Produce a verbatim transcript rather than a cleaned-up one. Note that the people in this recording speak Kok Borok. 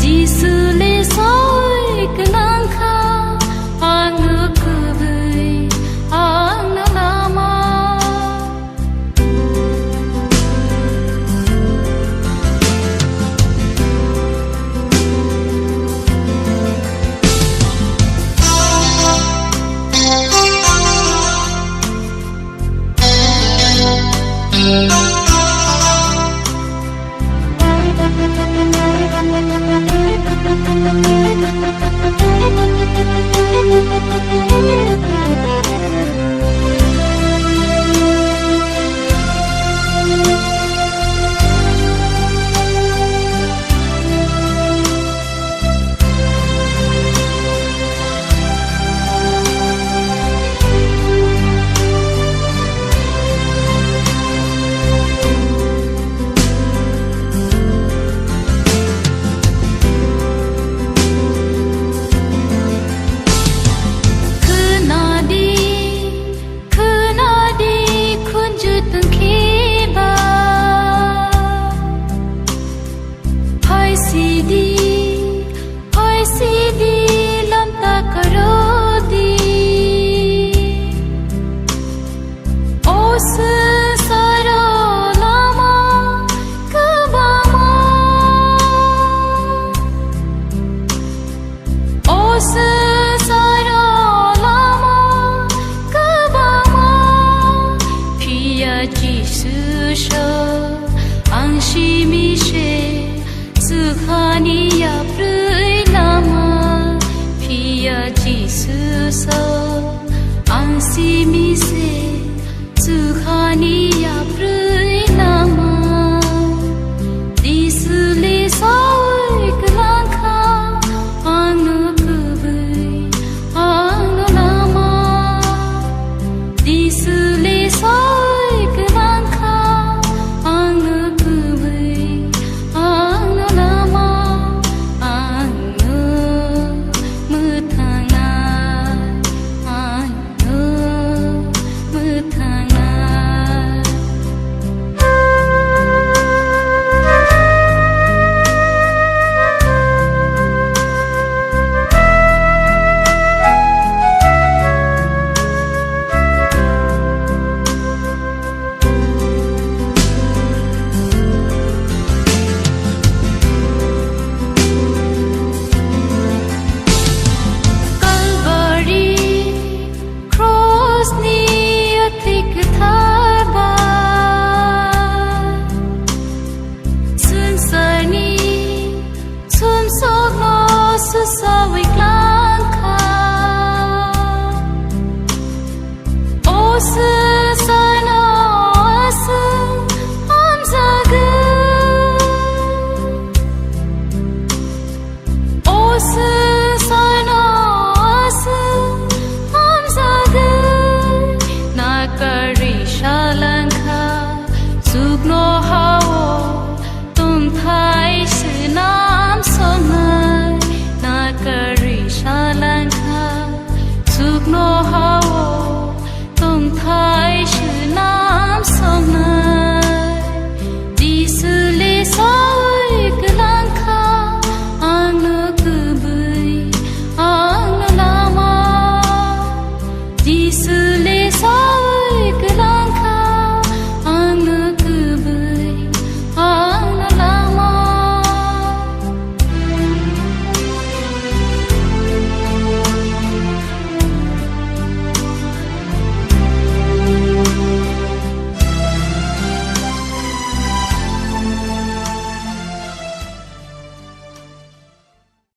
Jisu le soi kwnang kha, ang no kubui, ang no lama. Khwnadi, khwnadi, khunju tongkhiba. Phaisidi, phaisidi, lamta karodi. O swngcharo lama kwbangma. O swngcharo lama kwbangma, phiya Jisu sa ang simi se, swkhani yaprwi lama, phiya Jisu sa ang simi se. Swkhani yaprwi lama, Jisu le soi kwnang kha, ang no kubui, ang no lama. Jisu le soi kwnang kha, ang no kubui, ang no lama, ang no mwthangnai, ang Kalvari krosni athik thaba, swngcharni sumsokno susa